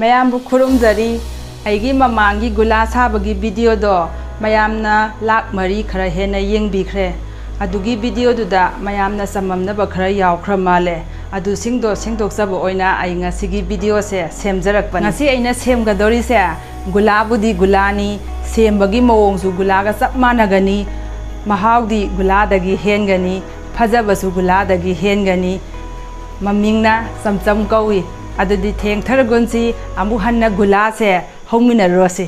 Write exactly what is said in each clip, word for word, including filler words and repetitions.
ꯃꯌꯥꯝꯕꯨ ꯈꯨꯔꯨꯝꯖꯔꯤ꯫ ꯑꯩꯒꯤ ꯃꯃꯥꯡꯒꯤ ꯒꯨꯂꯥ ꯁꯥꯕꯒꯤ ꯚꯤꯗꯤꯑꯣꯗꯣ ꯃꯌꯥꯝꯅ ꯂꯥꯛ ꯃꯔꯤ ꯈꯔ ꯍꯦꯟꯅ ꯌꯦꯡꯕꯤꯈ꯭ꯔꯦ꯫ ꯑꯗꯨꯒꯤ ꯚꯤꯗꯤꯑꯣꯗꯨꯗ ꯃꯌꯥꯝꯅ ꯆꯃꯝꯅꯕ ꯈꯔ ꯌꯥꯎꯈ꯭ꯔ ꯃꯥꯜꯂꯦ꯫ ꯑꯗꯨꯁꯤꯡꯗꯣ ꯁꯦꯡꯗꯣꯛꯆꯕ ꯑꯣꯏꯅ ꯑꯩ ꯉꯁꯤꯒꯤ ꯚꯤꯗꯤꯑꯣꯁꯦ ꯁꯦꯝꯖꯔꯛꯄꯅꯤ꯫ ꯉꯁꯤ ꯑꯩꯅ ꯁꯦꯝꯒꯗꯧꯔꯤꯁꯦ ꯒꯨꯂꯥꯕꯨꯗꯤ ꯒꯨꯂꯥꯅꯤ, ꯁꯦꯝꯕꯒꯤ ꯃꯑꯣꯡꯁꯨ ꯒꯨꯂꯥꯒ ꯆꯞ ꯃꯥꯟꯅꯒꯅꯤ, ꯃꯍꯥꯎꯗꯤ ꯒꯨꯂꯥꯗꯒꯤ ꯍꯦꯟꯒꯅꯤ, ꯐꯖꯕꯁꯨ ꯒꯨꯂꯥꯗꯒꯤ ꯍꯦꯟꯒꯅꯤ꯫ ꯃꯃꯤꯡꯅ ꯆꯝꯆꯝ ꯀꯧꯏ꯫ ꯑꯗꯨꯗꯤ ꯊꯦꯡꯊꯔꯒꯨꯟꯁꯤ, ꯑꯃꯨꯛ ꯍꯟꯅ ꯒꯨꯂꯥꯁꯦ ꯍꯧꯃꯤꯟꯅꯔꯨꯔꯁꯤ꯫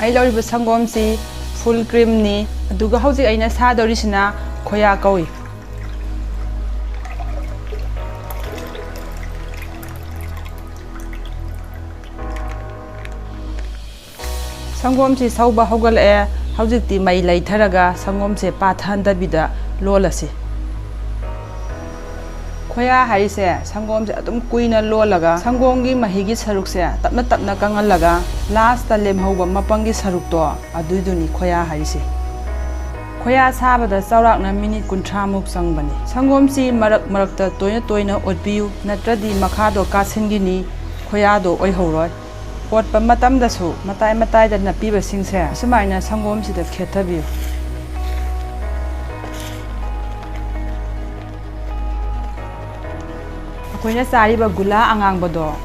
ꯑꯩ ꯂꯧꯔꯤꯕ ꯁꯪꯒꯣꯝꯁꯤ ꯐꯨꯜ ꯀ꯭ꯔꯤꯝꯅꯤ꯫ ꯑꯗꯨꯒ ꯍꯧꯖꯤꯛ ꯑꯩꯅ ꯁꯥꯗꯧꯔꯤꯁꯤꯅ ꯈꯣꯌꯥ ꯀꯧꯏ꯫ ꯁꯪꯒꯣꯝꯁꯤ ꯁꯧꯕ ꯍꯧꯒꯠꯂꯛꯑꯦ꯫ ꯍꯧꯖꯤꯛꯇꯤ ꯃꯩ ꯂꯩꯊꯔꯒ ꯁꯪꯒꯣꯝꯁꯦ ꯄꯥꯊꯍꯟꯗꯕꯤꯗ ꯂꯣꯜꯂꯁꯤ꯫ ꯈꯣꯌꯥ ꯍꯥꯏꯔꯤꯁꯦ ꯁꯪꯒꯣꯝꯁꯦ ꯑꯗꯨꯝ ꯀꯨꯏꯅ ꯂꯣꯜꯂꯒ ꯁꯪꯒꯣꯝꯒꯤ ꯃꯍꯤꯒꯤ ꯁꯔꯨꯛꯁꯦ ꯇꯞꯅ ꯇꯞꯅ ꯀꯪꯍꯜꯂꯒ ꯂꯥꯁꯇ ꯂꯦꯝꯍꯧꯕ ꯃꯄꯪꯒꯤ ꯁꯔꯨꯛꯇꯣ, ꯑꯗꯨꯏꯗꯨꯅꯤ ꯈꯣꯌꯥ ꯍꯥꯏꯔꯤꯁꯦ꯫ ꯈꯣꯌꯥ ꯁꯥꯕꯗ ꯆꯥꯎꯔꯥꯛꯅ ꯃꯤꯅꯤꯠ ꯀꯨꯟꯊ꯭ꯔꯥꯃꯨꯛ ꯆꯪꯕꯅꯤ꯫ ꯁꯪꯒꯣꯝꯁꯤ ꯃꯔꯛ ꯃꯔꯛꯇ ꯇꯣꯏꯅ ꯇꯣꯏꯅ ꯑꯣꯠꯄꯤꯌꯨ, ꯅꯠꯇ꯭ꯔꯗꯤ ꯃꯈꯥꯗꯣ ꯀꯥꯁꯤꯟꯈꯤꯅꯤ, ꯈꯣꯌꯥꯗꯣ ꯑꯣꯏꯍꯧꯔꯣꯏ꯫ ꯑꯣꯠꯄ ꯃꯇꯝꯗꯁꯨ ꯃꯇꯥꯏ ꯃꯇꯥꯏꯗ ꯅꯞꯄꯤꯕꯁꯤꯡꯁꯦ ꯑꯁꯨꯃꯥꯏꯅ ꯁꯪꯒꯣꯝꯁꯤꯗ ꯈꯦꯠꯊꯕꯤꯌꯨ꯫ ꯑꯩꯈꯣꯏꯅ ꯆꯥꯔꯤꯕ ꯒꯨꯂꯥ ꯑꯉꯥꯡꯕꯗꯣ,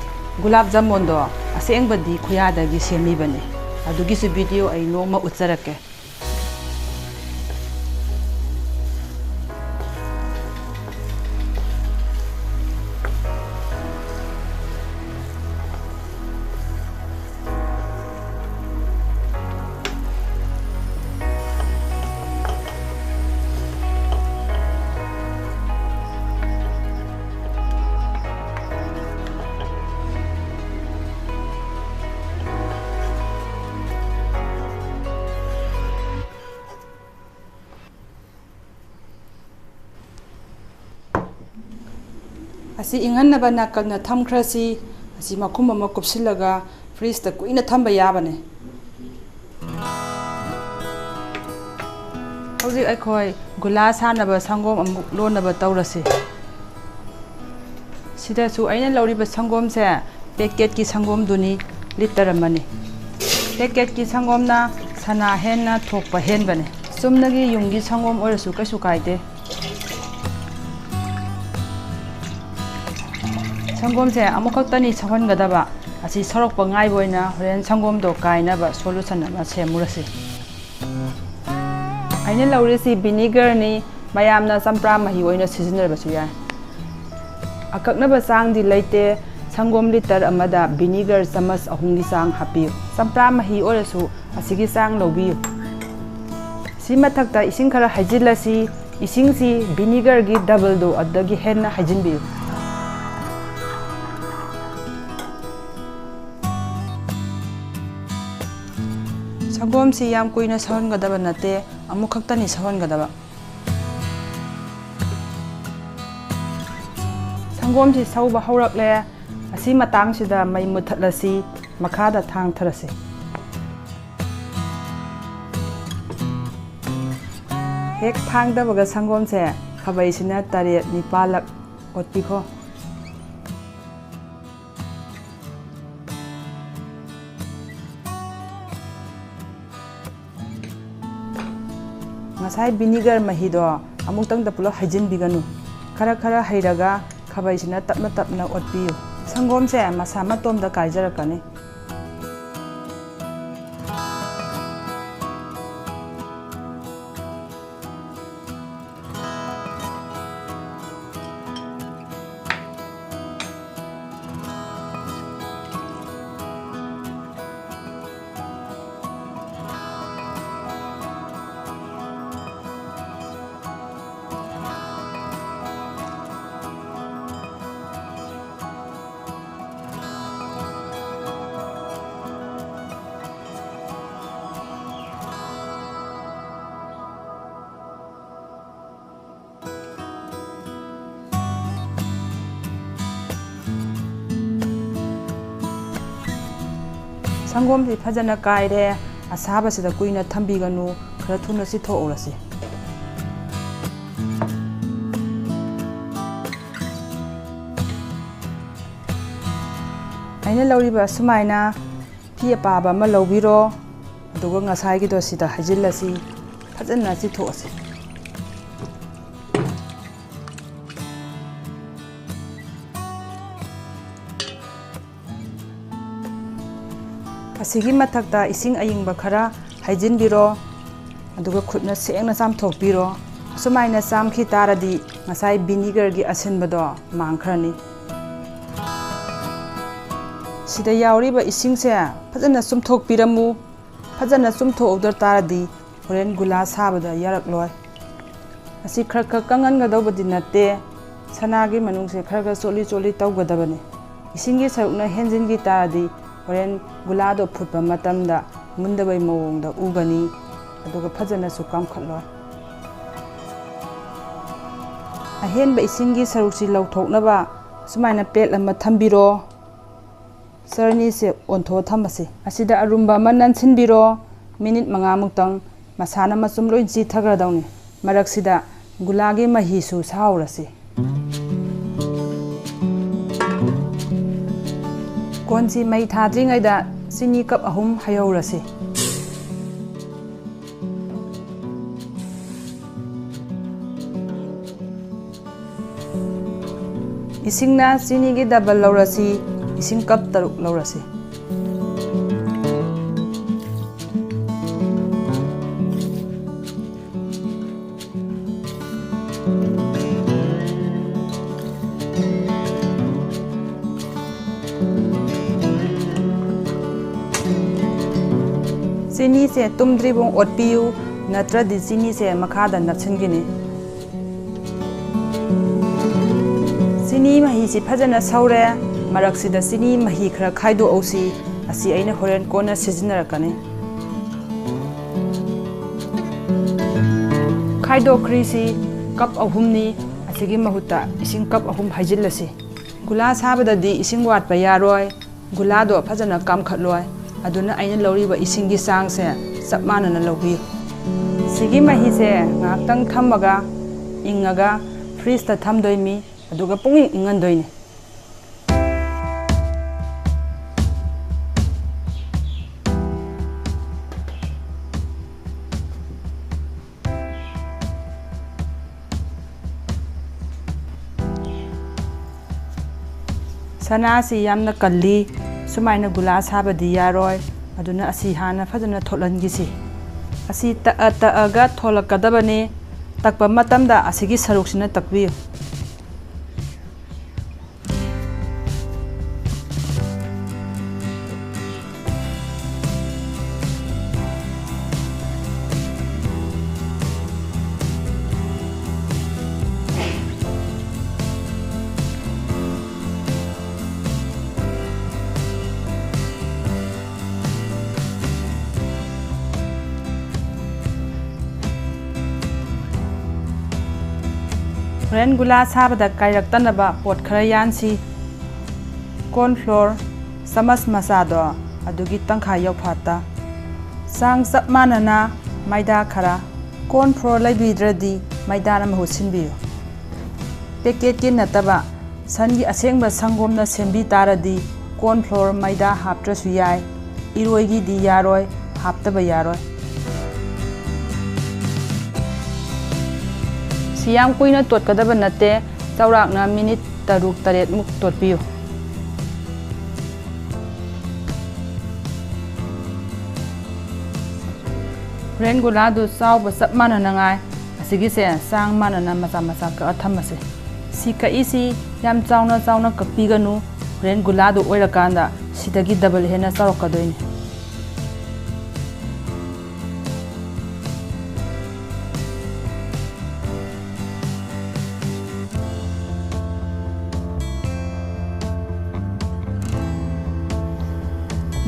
ꯒꯨꯂꯥꯞ ꯖꯥꯃꯨꯟꯗꯣ, ꯑꯁꯦꯡꯕꯗꯤ ꯈꯣꯌꯥꯗꯒꯤ ꯁꯦꯝꯃꯤꯕꯅꯤ꯫ ꯑꯗꯨꯒꯤꯁꯨ ꯚꯤꯗꯤꯑꯣ ꯑꯩ ꯅꯣꯡꯃ ꯎꯠꯆꯔꯛꯀꯦ꯫ ꯑꯁꯤ ꯏꯪꯍꯟꯅꯕ ꯅꯥꯀꯜꯗ ꯊꯝꯈ꯭ꯔꯁꯤ꯫ ꯑꯁꯤ ꯃꯈꯨꯝ ꯑꯃ ꯀꯨꯞꯁꯤꯜꯂꯒ ꯐ꯭ꯔꯤꯖꯇ ꯀꯨꯏꯅ ꯊꯝꯕ ꯌꯥꯕꯅꯦ꯫ ꯍꯧꯖꯤꯛ ꯑꯩꯈꯣꯏ ꯒꯨꯂꯥ ꯁꯥꯅꯕ ꯁꯪꯒꯣꯝ ꯑꯃꯨꯛ ꯂꯣꯟꯅꯕ ꯇꯧꯔꯁꯤ꯫ ꯁꯤꯗꯁꯨ ꯑꯩꯅ ꯂꯧꯔꯤꯕ ꯁꯪꯒꯣꯝꯁꯦ ꯄꯦꯀꯦꯠꯀꯤ ꯁꯪꯒꯣꯝꯗꯨꯅꯤ, ꯂꯤꯇꯔ ꯑꯃꯅꯤ꯫ ꯄꯦꯀꯦꯠꯀꯤ ꯁꯪꯒꯣꯝꯅ ꯁꯅꯥ ꯍꯦꯟꯅ ꯊꯣꯛꯄ ꯍꯦꯟꯕꯅꯦ꯫ ꯆꯨꯝꯅꯒꯤ ꯌꯨꯝꯒꯤ ꯁꯪꯒꯣꯝ ꯑꯣꯏꯔꯁꯨ ꯀꯩꯁꯨ ꯀꯥꯏꯗꯦ꯫ ꯁꯪꯒꯣꯝꯁꯦ ꯑꯃꯨꯛꯈꯛꯇꯅꯤ ꯁꯧꯍꯟꯒꯗꯕ꯫ ꯑꯁꯤ ꯁꯧꯔꯛꯄ ꯉꯥꯏꯕ ꯑꯣꯏꯅ ꯍꯣꯔꯦꯟ ꯁꯪꯒꯣꯝꯗꯣ ꯀꯥꯏꯅꯕ solution ꯑꯃ ꯁꯦꯝꯃꯨꯔꯁꯤ꯫ ꯑꯩꯅ ꯂꯧꯔꯤꯁꯤ vinegarꯅꯤ꯫ ꯃꯌꯥꯝꯅ ꯆꯝꯄ꯭ꯔꯥ ꯃꯍꯤ ꯑꯣꯏꯅ ꯁꯤꯖꯤꯟꯅꯔꯕꯁꯨ ꯌꯥꯏ꯫ ꯑꯀꯛꯅꯕ ꯆꯥꯡꯗꯤ ꯂꯩꯇꯦ꯫ ꯁꯪꯒꯣꯝ ꯂꯤꯇꯔ ꯑꯃꯗ vinegar ꯆꯥꯃꯁ ꯑꯍꯨꯝꯒꯤ ꯆꯥꯡ ꯍꯥꯞꯄꯤꯌꯨ꯫ ꯆꯝꯄ꯭ꯔꯥ ꯃꯍꯤ ꯑꯣꯏꯔꯁꯨ ꯑꯁꯤꯒꯤ ꯆꯥꯡ ꯂꯧꯕꯤꯌꯨ꯫ ꯁꯤ ꯃꯊꯛꯇ ꯏꯁꯤꯡ ꯈꯔ ꯍꯩꯖꯤꯜꯂꯁꯤ꯫ ꯏꯁꯤꯡꯁꯤ vinegarꯒꯤ doubleꯗꯣ ꯑꯗꯨꯗꯒꯤ ꯍꯦꯟꯅ ꯍꯩꯖꯤꯟꯕꯤꯌꯨ꯫ ꯁꯪꯒꯣꯝꯁꯤ ꯌꯥꯝ ꯀꯨꯏꯅ ꯁꯧꯍꯟꯒꯗꯕ ꯅꯠꯇꯦ, ꯑꯃꯨꯛ ꯈꯛꯇꯅꯤ ꯁꯧꯍꯟꯒꯗꯕ꯫ ꯁꯪꯒꯣꯝꯁꯤ ꯁꯧꯕ ꯍꯧꯔꯛꯂꯦ꯫ ꯑꯁꯤ ꯃꯇꯥꯡꯁꯤꯗ ꯃꯩ ꯃꯨꯊꯠꯂꯁꯤ, ꯃꯈꯥꯗ ꯊꯥꯡꯊꯔꯁꯤ꯫ ꯍꯦꯛ ꯊꯥꯡꯗꯕꯒ ꯁꯪꯒꯣꯝꯁꯦ ꯈꯥꯕꯩꯁꯤꯅ ꯇꯔꯦꯠ ꯅꯤꯄꯥꯜꯂꯛ ꯑꯣꯠꯄꯤꯈꯣ꯫ ꯉꯁꯥꯏ vinegar ꯃꯍꯤꯗꯣ ꯑꯃꯨꯛꯇꯪꯗ ꯄꯨꯂꯞ ꯍꯩꯖꯤꯟꯕꯤꯒꯅꯨ꯫ ꯈꯔ ꯈꯔ ꯍꯩꯔꯒ ꯈꯥꯕꯩꯁꯤꯅ ꯇꯞꯅ ꯇꯞꯅ ꯑꯣꯠꯄꯤꯌꯨ꯫ ꯁꯪꯒꯣꯝꯁꯦ ꯃꯁꯥ ꯃꯇꯣꯝꯗ ꯀꯥꯏꯖꯔꯛꯀꯅꯤ꯫ ꯁꯪꯒꯣꯝꯁꯤ ꯐꯖꯅ ꯀꯥꯏꯔꯦ꯫ ꯑꯁꯥꯕꯁꯤꯗ ꯀꯨꯏꯅ ꯊꯝꯕꯤꯒꯅꯨ, ꯈꯔ ꯊꯨꯅ ꯆꯤꯊꯣꯛꯍꯧꯔꯁꯤ꯫ ꯑꯩꯅ ꯂꯧꯔꯤꯕ ꯁꯨꯃꯥꯏꯅ ꯐꯤ ꯑꯄꯥꯕ ꯑꯃ ꯂꯧꯕꯤꯔꯣ, ꯑꯗꯨꯒ ꯉꯁꯥꯏꯒꯤꯗꯣ ꯁꯤꯗ ꯍꯩꯖꯤꯜꯂꯁꯤ, ꯐꯖꯅ ꯆꯤꯊꯣꯛꯑꯁꯤ꯫ ꯑꯁꯤꯒꯤ ꯃꯊꯛꯇ ꯏꯁꯤꯡ ꯑꯏꯪꯕ ꯈꯔ ꯍꯩꯖꯤꯟꯕꯤꯔꯣ, ꯑꯗꯨꯒ ꯈꯨꯠꯅ ꯁꯦꯡꯅ ꯆꯥꯝꯊꯣꯛꯄꯤꯔꯣ꯫ ꯑꯁꯨꯃꯥꯏꯅ ꯆꯥꯝꯈꯤ ꯇꯥꯔꯗꯤ ꯉꯁꯥꯏ vinegarꯒꯤ ꯑꯁꯤꯟꯕꯗꯣ ꯃꯥꯡꯈ꯭ꯔꯅꯤ꯫ ꯁꯤꯗ ꯌꯥꯎꯔꯤꯕ ꯏꯁꯤꯡꯁꯦ ꯐꯖꯅ ꯆꯨꯝꯊꯣꯛꯄꯤꯔꯝꯃꯨ꯫ ꯐꯖꯅ ꯆꯨꯝꯊꯣꯛꯍꯧꯗ ꯇꯥꯔꯗꯤ ꯍꯣꯔꯦꯟ ꯒꯨꯂꯥ ꯁꯥꯕꯗ ꯌꯥꯔꯛꯂꯣꯏ꯫ ꯑꯁꯤ ꯈꯔ ꯈꯔ ꯀꯪꯍꯟꯒꯗꯧꯕꯗꯤ ꯅꯠꯇꯦ, ꯁꯅꯥꯒꯤ ꯃꯅꯨꯡꯁꯦ ꯈꯔ ꯈꯔ ꯆꯣꯠꯂꯤ ꯆꯣꯠꯂꯤ ꯇꯧꯒꯗꯕꯅꯤ꯫ ꯏꯁꯤꯡꯒꯤ ꯁꯔꯨꯛꯅ ꯍꯦꯟꯖꯤꯟꯈꯤ ꯇꯥꯔꯗꯤ ꯍꯣꯔꯦꯟ ꯒꯨꯂꯥꯗꯣ ꯐꯨꯠꯄ ꯃꯇꯝꯗ ꯃꯨꯟꯗꯕꯩ ꯃꯑꯣꯡꯗ ꯎꯒꯅꯤ, ꯑꯗꯨꯒ ꯐꯖꯅꯁꯨ ꯀꯥꯝꯈꯠꯂꯣꯏ꯫ ꯑꯍꯦꯟꯕ ꯏꯁꯤꯡꯒꯤ ꯁꯔꯨꯛꯁꯤ ꯂꯧꯊꯣꯛꯅꯕ ꯁꯨꯃꯥꯏꯅ plate ꯑꯃ ꯊꯝꯕꯤꯔꯣ꯫ ꯆꯔꯅꯤꯁꯦ ꯑꯣꯟꯊꯣꯛꯑ ꯊꯝꯃꯁꯤ꯫ ꯑꯁꯤꯗ ꯑꯔꯨꯝꯕ ꯑꯃ ꯅꯟꯁꯤꯟꯕꯤꯔꯣ꯫ ꯃꯤꯅꯤꯠ ꯃꯉꯥꯃꯨꯛꯇꯪ ꯃꯁꯥꯅ ꯃꯆꯨꯝ ꯂꯣꯏ ꯆꯤꯊꯈ꯭ꯔꯗꯧꯅꯤ꯫ ꯃꯔꯛꯁꯤꯗ ꯒꯨꯂꯥꯒꯤ ꯃꯍꯤꯁꯨ ꯁꯥꯍꯧꯔꯁꯤ꯫ ꯀꯣꯟꯁꯤ ꯃꯩ ꯊꯥꯗ꯭ꯔꯤꯉꯩꯗ ꯆꯤꯅꯤ cup ꯑꯍꯨꯝ ꯍꯩꯍꯧꯔꯁꯤ꯫ ꯏꯁꯤꯡꯅ ꯆꯤꯅꯤꯒꯤ double ꯂꯧꯔꯁꯤ, ꯏꯁꯤꯡ cup ꯇꯔꯨꯛ ꯂꯧꯔꯁꯤ꯫ ꯆꯤꯅꯤꯁꯦ ꯇꯨꯝꯗ꯭ꯔꯤꯕꯨꯡ ꯑꯣꯠꯄꯤꯌꯨ, ꯅꯠꯇ꯭ꯔꯗꯤ ꯆꯤꯅꯤꯁꯦ ꯃꯈꯥꯗ ꯅꯞꯁꯤꯟꯈꯤꯅꯤ꯫ ꯆꯤꯅꯤ ꯃꯍꯤꯁꯤ ꯐꯖꯅ ꯁꯧꯔꯦ꯫ ꯃꯔꯛꯁꯤꯗ ꯆꯤꯅꯤ ꯃꯍꯤ ꯈꯔ ꯈꯥꯏꯗꯣꯛꯍꯧꯁꯤ꯫ ꯑꯁꯤ ꯑꯩꯅ ꯍꯣꯔꯦꯟ ꯀꯣꯟꯅ ꯁꯤꯖꯤꯟꯅꯔꯛꯀꯅꯤ꯫ ꯈꯥꯏꯗꯣꯛꯈ꯭ꯔꯤꯁꯤ cup ꯑꯍꯨꯝꯅꯤ꯫ ꯑꯁꯤꯒꯤ ꯃꯍꯨꯠꯇ ꯏꯁꯤꯡ cup ꯑꯍꯨꯝ ꯍꯩꯖꯤꯜꯂꯁꯤ꯫ ꯒꯨꯂꯥ ꯁꯥꯕꯗꯗꯤ ꯏꯁꯤꯡ ꯋꯥꯠꯄ ꯌꯥꯔꯣꯏ꯫ ꯒꯨꯂꯥꯗꯣ ꯐꯖꯅ ꯀꯥꯝꯈꯠꯂꯣꯏ꯫ ꯑꯗꯨꯅ ꯑꯩꯅ ꯂꯧꯔꯤꯕ ꯏꯁꯤꯡꯒꯤ ꯆꯥꯡꯁꯦ ꯆꯞ ꯃꯥꯟꯅꯅ ꯂꯧꯕꯤꯌꯨ꯫ ꯁꯤꯒꯤ ꯃꯍꯤꯁꯦ ꯉꯥꯏꯍꯥꯛꯇꯪ ꯊꯝꯃꯒ, ꯏꯪꯉꯒ, ꯐ꯭ꯔꯤꯖꯇ ꯊꯝꯗꯣꯏꯃꯤ, ꯑꯗꯨꯒ ꯄꯨꯡ ꯏꯪ ꯏꯪꯍꯟꯗꯣꯏꯅꯤ꯫ ꯁꯅꯥꯁꯤ ꯌꯥꯝꯅ ꯀꯜꯂꯤ, ꯁꯨꯃꯥꯏꯅ ꯒꯨꯂꯥ ꯁꯥꯕꯗꯤ ꯌꯥꯔꯣꯏ꯫ ꯑꯗꯨꯅ ꯑꯁꯤ ꯍꯥꯟꯅ ꯐꯖꯅ ꯊꯣꯠꯍꯟꯈꯤꯁꯤ꯫ ꯑꯁꯤ ꯇꯛꯑ ꯇꯛꯑꯒ ꯊꯣꯠꯂꯛꯀꯗꯕꯅꯤ꯫ ꯇꯛꯄ ꯃꯇꯝꯗ ꯑꯁꯤꯒꯤ ꯁꯔꯨꯛꯁꯤꯅ ꯇꯛꯄꯤꯌꯨ꯫ ꯍꯣꯔꯦꯟ ꯒꯨꯂꯥ ꯁꯥꯕꯗ ꯀꯥꯏꯔꯛꯇꯅꯕ ꯄꯣꯠ ꯈꯔ ꯌꯥꯟꯁꯤ꯫ ꯀꯣꯔꯟ ꯐ꯭ꯂꯣꯔ ꯆꯃꯁ ꯃꯆꯥꯗꯣ ꯑꯗꯨꯒꯤ ꯇꯪꯈꯥꯏ ꯌꯧꯐꯥꯠꯇ꯫ ꯆꯥꯡ ꯆꯞ ꯃꯥꯟꯅꯅ ꯃꯩꯗꯥ ꯈꯔ꯫ ꯀꯣꯔꯟ ꯐ꯭ꯂꯣꯔ ꯂꯩꯕꯤꯗ꯭ꯔꯗꯤ ꯃꯩꯗꯥꯅ ꯃꯍꯨꯠ ꯁꯤꯟꯕꯤꯌꯨ꯫ ꯄꯦꯀꯦꯠꯀꯤ ꯅꯠꯇꯕ ꯁꯟꯒꯤ ꯑꯁꯦꯡꯕ ꯁꯪꯒꯣꯝꯅ ꯁꯦꯝꯕꯤ ꯇꯥꯔꯗꯤ ꯀꯣꯔꯟ ꯐ꯭ꯂꯣꯔ ꯃꯩꯗꯥ ꯍꯥꯞꯇ꯭ꯔꯁꯨ ꯌꯥꯏ꯫ ꯏꯔꯣꯏꯒꯤꯗꯤ ꯌꯥꯔꯣꯏ, ꯍꯥꯞꯇꯕ ꯌꯥꯔꯣꯏ꯫ ꯁꯤ ꯌꯥꯝ ꯀꯨꯏꯅ ꯇꯣꯠꯀꯗꯕ ꯅꯠꯇꯦ, ꯆꯥꯎꯔꯥꯛꯅ ꯃꯤꯅꯤꯠ ꯇꯔꯨꯛ ꯇꯔꯦꯠꯃꯨꯛ ꯇꯣꯠꯄꯤꯌꯨ꯫ ꯍꯣꯔꯦꯟ ꯒꯨꯂꯥꯗꯨ ꯆꯥꯎꯕ ꯆꯞ ꯃꯥꯟꯅꯅꯉꯥꯏ ꯑꯁꯤꯒꯤꯁꯦ ꯆꯥꯡ ꯃꯥꯟꯅꯅ ꯃꯆꯥ ꯃꯆꯥ ꯀꯛꯑ ꯊꯝꯃꯁꯦ꯫ ꯁꯤ ꯀꯛꯏꯁꯤ ꯌꯥꯝ ꯆꯥꯎꯅ ꯆꯥꯎꯅ ꯀꯛꯄꯤꯒꯅꯨ, ꯍꯣꯔꯦꯟ ꯒꯨꯂꯥꯗꯨ ꯑꯣꯏꯔꯀꯥꯟꯗ ꯁꯤꯗꯒꯤ ꯗꯕꯜ ꯍꯦꯟꯅ ꯆꯥꯎꯔꯛꯀꯗꯣꯏꯅꯤ꯫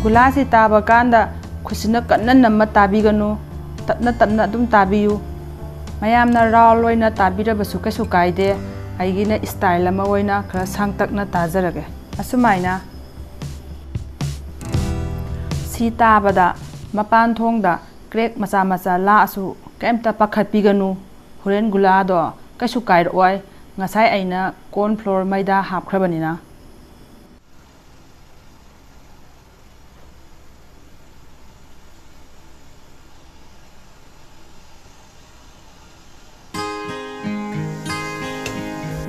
ꯒꯨꯂꯥꯁꯤ ꯇꯥꯕ ꯀꯥꯟꯗ ꯈꯨꯠꯁꯤꯅ ꯀꯟꯅ ꯅꯝꯃ ꯇꯥꯕꯤꯒꯅꯨ, ꯇꯞꯅ ꯇꯞꯅ ꯑꯗꯨꯝ ꯇꯥꯕꯤꯌꯨ꯫ ꯃꯌꯥꯝꯅ ꯔꯥꯎꯟ ꯑꯣꯏꯅ ꯇꯥꯕꯤꯔꯕꯁꯨ ꯀꯩꯁꯨ ꯀꯥꯏꯗꯦ, ꯑꯩꯒꯤꯅ ꯏꯁꯇꯥꯏꯜ ꯑꯃ ꯑꯣꯏꯅ ꯈꯔ ꯁꯥꯡꯇꯛꯅ ꯇꯥꯖꯔꯒꯦ꯫ ꯑꯁꯨꯃꯥꯏꯅ꯫ ꯁꯤ ꯇꯥꯕꯗ ꯃꯄꯥꯟ ꯊꯣꯡꯗ crack ꯃꯆꯥ ꯃꯆꯥ ꯂꯥꯛꯑꯁꯨ ꯀꯩꯝꯇ ꯄꯥꯈꯠꯄꯤꯒꯅꯨ꯫ ꯍꯣꯔꯦꯟ ꯒꯨꯂꯥꯗꯣ ꯀꯩꯁꯨ ꯀꯥꯏꯔꯛꯑꯣꯏ꯫ ꯉꯁꯥꯏ ꯑꯩꯅ corn flour ꯃꯩꯗꯥ ꯍꯥꯞꯈ꯭ꯔꯕꯅꯤꯅ꯫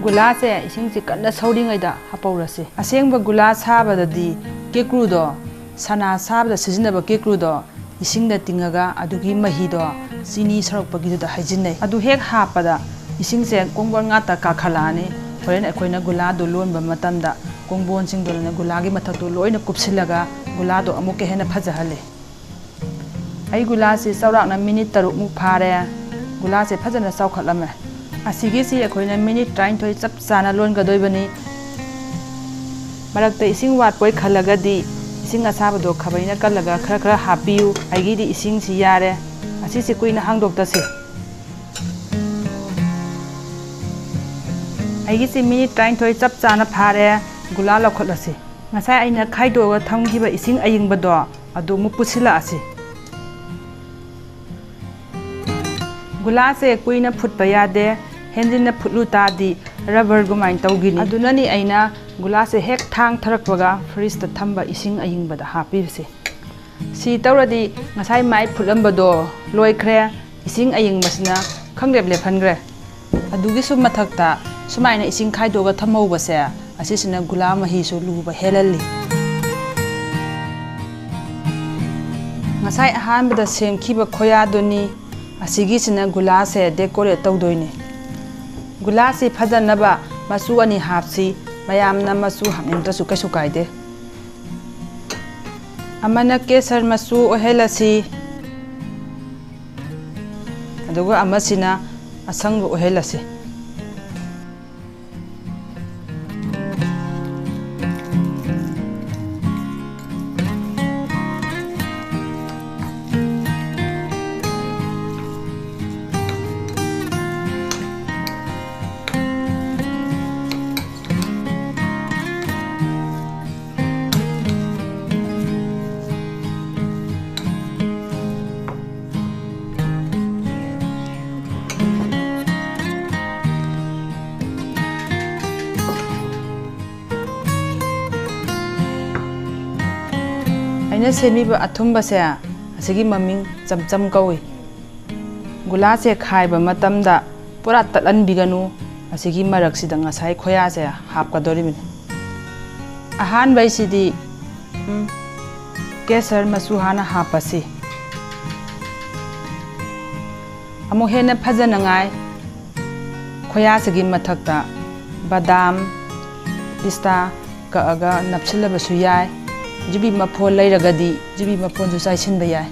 ꯒꯨꯂꯥꯁꯦ ꯏꯁꯤꯡꯁꯦ ꯀꯟꯅ ꯁꯧꯔꯤꯉꯩꯗ ꯍꯥꯞꯍꯧꯔꯁꯤ꯫ ꯑꯁꯦꯡꯕ ꯒꯨꯂꯥ ꯁꯥꯕꯗꯗꯤ ꯀꯦꯀ꯭ꯔꯨꯗꯣ, ꯁꯅꯥ ꯁꯥꯕꯗ ꯁꯤꯖꯤꯟꯅꯕ ꯀꯦꯀ꯭ꯔꯨꯗꯣ ꯏꯁꯤꯡꯗ ꯇꯤꯡꯉꯒ ꯑꯗꯨꯒꯤ ꯃꯍꯤꯗꯣ ꯆꯤꯅꯤ ꯁꯧꯔꯛꯄꯒꯤꯗꯨꯗ ꯍꯩꯖꯤꯟꯅꯩ꯫ ꯑꯗꯨ ꯍꯦꯛ ꯍꯥꯞꯄꯗ ꯏꯁꯤꯡꯁꯦ ꯀꯣꯡꯒꯣꯟ ꯉꯥꯛꯇ ꯀꯥꯈꯠꯂꯛꯑꯅꯤ꯫ ꯍꯣꯔꯦꯟ ꯑꯩꯈꯣꯏꯅ ꯒꯨꯂꯥꯗꯣ ꯂꯣꯟꯕ ꯃꯇꯝꯗ ꯀꯣꯡꯒꯣꯟꯁꯤꯡꯗꯨꯅ ꯒꯨꯂꯥꯒꯤ ꯃꯊꯛꯇꯣ ꯂꯣꯏꯅ ꯀꯨꯞꯁꯤꯜꯂꯒ ꯒꯨꯂꯥꯗꯣ ꯑꯃꯨꯛꯀ ꯍꯦꯟꯅ ꯐꯖꯍꯜꯂꯤ꯫ ꯑꯩ ꯒꯨꯂꯥꯁꯤ ꯆꯥꯎꯔꯥꯛꯅ minute ꯇꯔꯨꯛꯃꯨꯛ ꯐꯥꯔꯦ꯫ ꯒꯨꯂꯥꯁꯦ ꯐꯖꯅ ꯆꯥꯎꯈꯠꯂꯝꯃꯦ꯫ ꯑꯁꯤꯒꯤꯁꯤ ꯑꯩꯈꯣꯏꯅ minute ꯇꯔꯥꯅꯤꯊꯣꯏ ꯆꯞ ꯆꯥꯅ ꯂꯣꯟꯒꯗꯣꯏꯕꯅꯤ꯫ ꯃꯔꯛꯇ ꯏꯁꯤꯡ ꯋꯥꯠꯄꯣꯏ ꯈꯜꯂꯒꯗꯤ ꯏꯁꯤꯡ ꯑꯁꯥꯕꯗꯣ ꯈꯥꯕꯩꯅ ꯀꯜꯂꯒ ꯈꯔ ꯈꯔ ꯍꯥꯞꯄꯤꯌꯨ꯫ ꯑꯩꯒꯤꯗꯤ ꯏꯁꯤꯡꯁꯤ ꯌꯥꯔꯦ꯫ ꯑꯁꯤꯁꯤ ꯀꯨꯏꯅ ꯍꯥꯡꯗꯣꯛꯇꯁꯤ꯫ ꯑꯩꯒꯤꯁꯤ minute ꯇꯔꯥꯅꯤꯊꯣꯏ ꯆꯞ ꯆꯥꯅ ꯐꯥꯔꯦ꯫ ꯒꯨꯂꯥ ꯂꯧꯈꯠꯂꯁꯤ꯫ ꯉꯁꯥꯏ ꯑꯩꯅ ꯈꯥꯏꯗꯣꯛꯑꯒ ꯊꯝꯈꯤꯕ ꯏꯁꯤꯡ ꯑꯌꯤꯡꯕꯗꯣ ꯑꯗꯨ ꯑꯃꯨꯛ ꯄꯨꯁꯤꯜꯂꯛꯑꯁꯤ꯫ ꯒꯨꯂꯥꯁꯦ ꯀꯨꯏꯅ ꯐꯨꯠꯄ ꯌꯥꯗꯦ꯫ ꯍꯦꯟꯖꯤꯟꯅ ꯐꯨꯠꯂꯨ ꯇꯥꯔꯗꯤ rubber ꯒꯨꯃꯥꯏꯅ ꯇꯧꯈꯤꯅꯤ꯫ ꯑꯗꯨꯅꯅꯤ ꯑꯩꯅ ꯒꯨꯂꯥꯁꯦ ꯍꯦꯛ ꯊꯥꯡ ꯊꯔꯛꯄꯒ fridge ꯇ ꯊꯝꯕ ꯏꯁꯤꯡ ꯑꯌꯤꯡꯕꯗ ꯍꯥꯞꯄꯤꯕꯁꯦ꯫ ꯁꯤ ꯇꯧꯔꯗꯤ ꯉꯁꯥꯏ ꯃꯥꯏ ꯐꯨꯠꯂꯝꯕꯗꯣ ꯂꯣꯏꯈ꯭ꯔꯦ꯫ ꯏꯁꯤꯡ ꯑꯌꯤꯡꯕꯁꯤꯅ ꯈꯪꯂꯦꯞ ꯂꯦꯞꯍꯟꯈ꯭ꯔꯦ꯫ ꯑꯗꯨꯒꯤꯁꯨ ꯃꯊꯛꯇ ꯁꯨꯃꯥꯏꯅ ꯏꯁꯤꯡ ꯈꯥꯏꯗꯣꯛꯑꯒ ꯊꯝꯍꯧꯕꯁꯦ, ꯑꯁꯤꯁꯤꯅ ꯒꯨꯂꯥ ꯃꯍꯤꯁꯨ ꯂꯨꯕ ꯍꯦꯜꯍꯜꯂꯤ꯫ ꯉꯁꯥꯏ ꯑꯍꯥꯟꯕꯗ ꯁꯦꯝꯈꯤꯕ ꯈꯣꯌꯥꯗꯨꯅꯤ꯫ ꯑꯁꯤꯒꯤꯁꯤꯅ ꯒꯨꯂꯥꯁꯦ decorate ꯇꯧꯗꯣꯏꯅꯤ꯫ ꯒꯨꯂꯥꯁꯤ ꯐꯖꯅꯕ ꯃꯆꯨ ꯑꯅꯤ ꯍꯥꯞꯁꯤ꯫ ꯃꯌꯥꯝꯅ ꯃꯆꯨ ꯍꯥꯞꯅꯤꯡꯗ꯭ꯔꯁꯨ ꯀꯩꯁꯨ ꯀꯥꯏꯗꯦ꯫ ꯑꯃꯅ ꯀꯦꯁꯔ ꯃꯆꯨ ꯑꯣꯏꯍꯜꯂꯁꯤ, ꯑꯗꯨꯒ ꯑꯃꯁꯤꯅ ꯑꯁꯪꯕ ꯑꯣꯏꯍꯜꯂꯁꯤ꯫ ꯑꯩꯅ ꯁꯦꯝꯃꯤꯕ ꯑꯊꯨꯝꯕꯁꯦ, ꯑꯁꯤꯒꯤ ꯃꯃꯤꯡ ꯆꯝꯆꯝ ꯀꯧꯏ꯫ ꯒꯨꯂꯥꯁꯦ ꯈꯥꯏꯕ ꯃꯇꯝꯗ ꯄꯨꯔꯥ ꯇꯠꯍꯟꯕꯤꯒꯅꯨ꯫ ꯑꯁꯤꯒꯤ ꯃꯔꯛꯁꯤꯗ ꯉꯁꯥꯏ ꯈꯣꯌꯥꯁꯦ ꯍꯥꯞꯀꯗꯧꯔꯤꯕꯅꯤ꯫ ꯑꯍꯥꯟꯕꯩꯁꯤꯗꯤ, ꯎꯝ, ꯀꯦꯁꯔ ꯃꯆꯨ ꯍꯥꯟꯅ ꯍꯥꯞꯄꯁꯤ꯫ ꯑꯃꯨꯛ ꯍꯦꯟꯅ ꯐꯖꯅꯉꯥꯏ ꯈꯣꯌꯥꯁꯤꯒꯤ ꯃꯊꯛꯇ ꯕꯗꯥꯝ, ꯄꯤꯁꯇꯥ ꯀꯛꯑꯒ ꯅꯞꯁꯤꯜꯂꯕꯁꯨ ꯌꯥꯏ꯫ ꯌꯨꯕꯤ ꯃꯐꯣꯜ ꯂꯩꯔꯒꯗꯤ ꯌꯨꯕꯤ ꯃꯐꯣꯜꯁꯨ ꯆꯥꯏꯁꯤꯟꯕ ꯌꯥꯏ꯫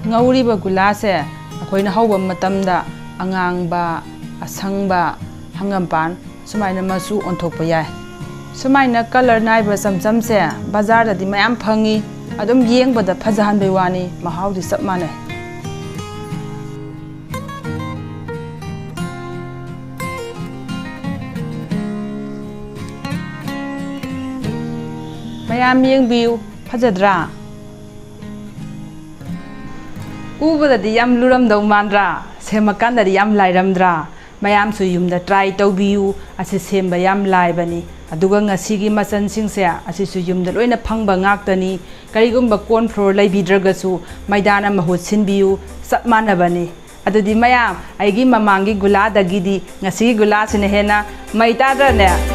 ꯉꯧꯔꯤꯕ ꯒꯨꯂꯥꯁꯦ ꯑꯩꯈꯣꯏꯅ ꯍꯧꯕ ꯃꯇꯝꯗ ꯑꯉꯥꯡꯕ, ꯑꯁꯪꯕ, ꯍꯪꯒꯥꯝꯄꯥꯟ ꯁꯨꯃꯥꯏꯅ ꯃꯆꯨ ꯑꯣꯟꯊꯣꯛꯄ ꯌꯥꯏ꯫ ꯁꯨꯃꯥꯏꯅ ꯀꯂꯔ ꯅꯥꯏꯕ ꯆꯝꯆꯝꯁꯦ ꯕꯖꯥꯔꯗꯗꯤ ꯃꯌꯥꯝ ꯐꯪꯉꯤ꯫ ꯑꯗꯨꯝ ꯌꯦꯡꯕꯗ ꯐꯖꯍꯟꯕꯩ ꯋꯥꯅꯤ, ꯃꯍꯥꯎꯗꯤ ꯆꯞ ꯃꯥꯟꯅꯩ꯫ ꯃꯌꯥꯝ ꯌꯦꯡꯕꯤꯌꯨ, ꯐꯖꯗ꯭ꯔꯥ? ꯎꯕꯗꯗꯤ ꯌꯥꯝ ꯂꯨꯔꯝꯗꯧ ꯃꯥꯟꯗ꯭ꯔꯥ? ꯁꯦꯝꯃꯀꯥꯟꯗꯗꯤ ꯌꯥꯝ ꯂꯥꯏꯔꯝꯗ꯭ꯔꯥ? ꯃꯌꯥꯝꯁꯨ ꯌꯨꯝꯗ ꯇ꯭ꯔꯥꯏ ꯇꯧꯕꯤꯌꯨ꯫ ꯑꯁꯤ ꯁꯦꯝꯕ ꯌꯥꯝ ꯂꯥꯏꯕꯅꯤ꯫ ꯑꯗꯨꯒ ꯉꯁꯤꯒꯤ ꯃꯆꯜꯁꯤꯡꯁꯦ ꯑꯁꯤꯁꯨ ꯌꯨꯝꯗ ꯂꯣꯏꯅ ꯐꯪꯕ ꯉꯥꯛꯇꯅꯤ꯫ ꯀꯔꯤꯒꯨꯝꯕ ꯀꯣꯔꯟ ꯐ꯭ꯂꯣꯔ ꯂꯩꯕꯤꯗ꯭ꯔꯒꯁꯨ ꯃꯩꯗꯥꯅ ꯃꯍꯨꯠ ꯁꯤꯟꯕꯤꯌꯨ, ꯆꯞ ꯃꯥꯟꯅꯕꯅꯤ꯫ ꯑꯗꯨꯗꯤ ꯃꯌꯥꯝ, ꯑꯩꯒꯤ ꯃꯃꯥꯡꯒꯤ ꯒꯨꯂꯥꯗꯒꯤꯗꯤ ꯉꯁꯤꯒꯤ ꯒꯨꯂꯥꯁꯤꯅ ꯍꯦꯟꯅ ꯃꯩ ꯇꯥꯗ꯭ꯔꯅꯦ?